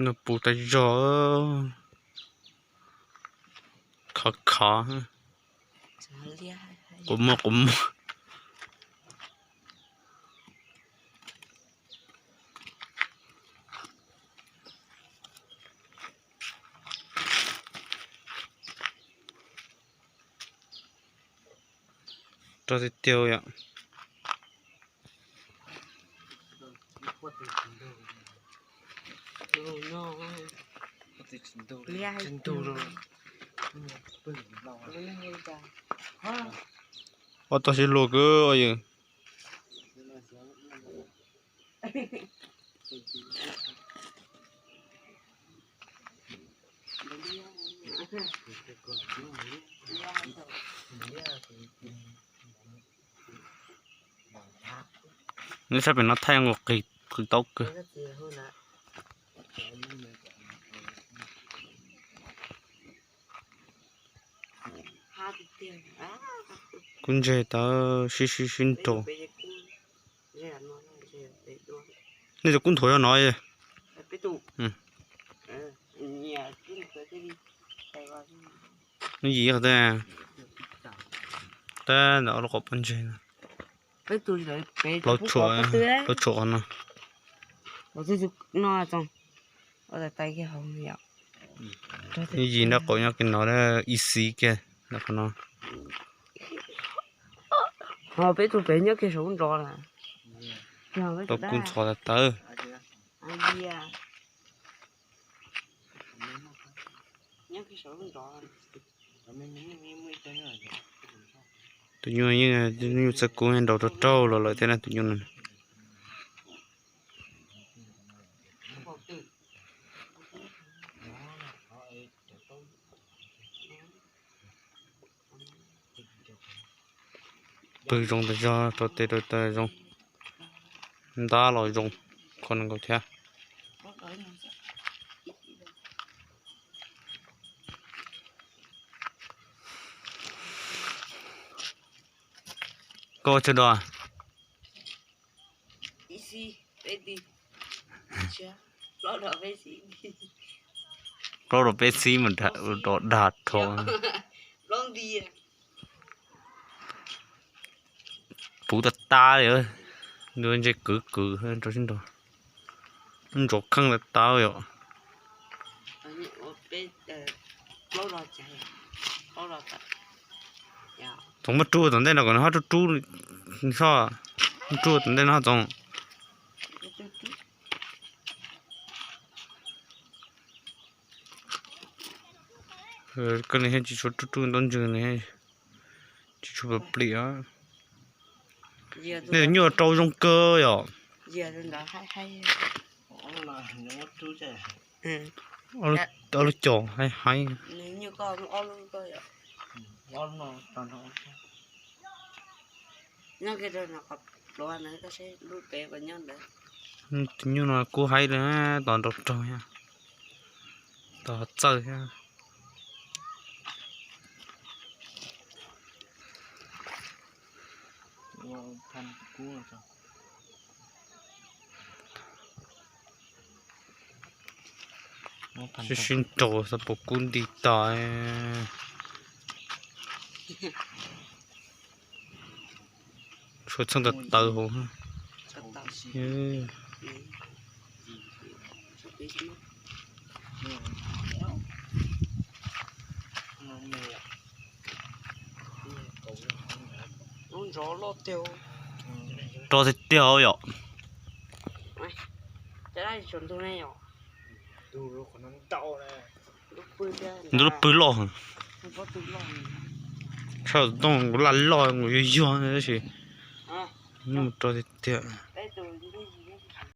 Noj pus tas zog, khov khov, quv muag quv muag. Rog tiag tiag yom. Ua tau sib luag kawg yws. Neb sab pem no thaij nkaus qis qis taub kawg. Kub ntseg tawv sib sib sib nraus. Nej cov kub nthuav zog no. Nws yim qhov twg? Tab ntawm ob lub qhov pob ntseg no. Plaub tshuam, plaub tshuam qhov no. Nws yim nraub qaum nyob kiag no, ib xib kiag ntawm qhov no. Peb tus pem nyob kiag saum lub nrov na. Tau kub ntxhov tawv tawv. Tus nyuj yeej, nyuj txawj kub nraus rau raug los lawm thiab na tus nyuj no. Pw zoo tas zog, rau tes rau taw zoo, ntab los zoo, qhov no nkaus thiab. Koj ua tsaug dua. Plaub rau peb xib mas rov dag rho. Puv tas tas li, ntsej kwv kwv rau sib nraus, ntsuav kheej tas tas yom. Txoov muab rub tom ntej no kom nws ho rub rub, ho rub tom ntej no ho txoov. Koj li thiaj tsis tshua rub rub ntaub ntswg li, tsis tshua pom plim os. Nej tus nyuj rau zoo kawg yom. Ob lub caum haib haib. Tus nyuj no kub haib li, tos nrau raug thiab, tos txawj thiab. Sib sib nraus xav pom kub nti tas. Tshuav txheej tawv tawv hauv. Rog tiag tiag yom. Nws lub pwg loj, tshaj tau nkaus laj loj nkaus yuag yuag tab sis nws mus rog tiag tiag.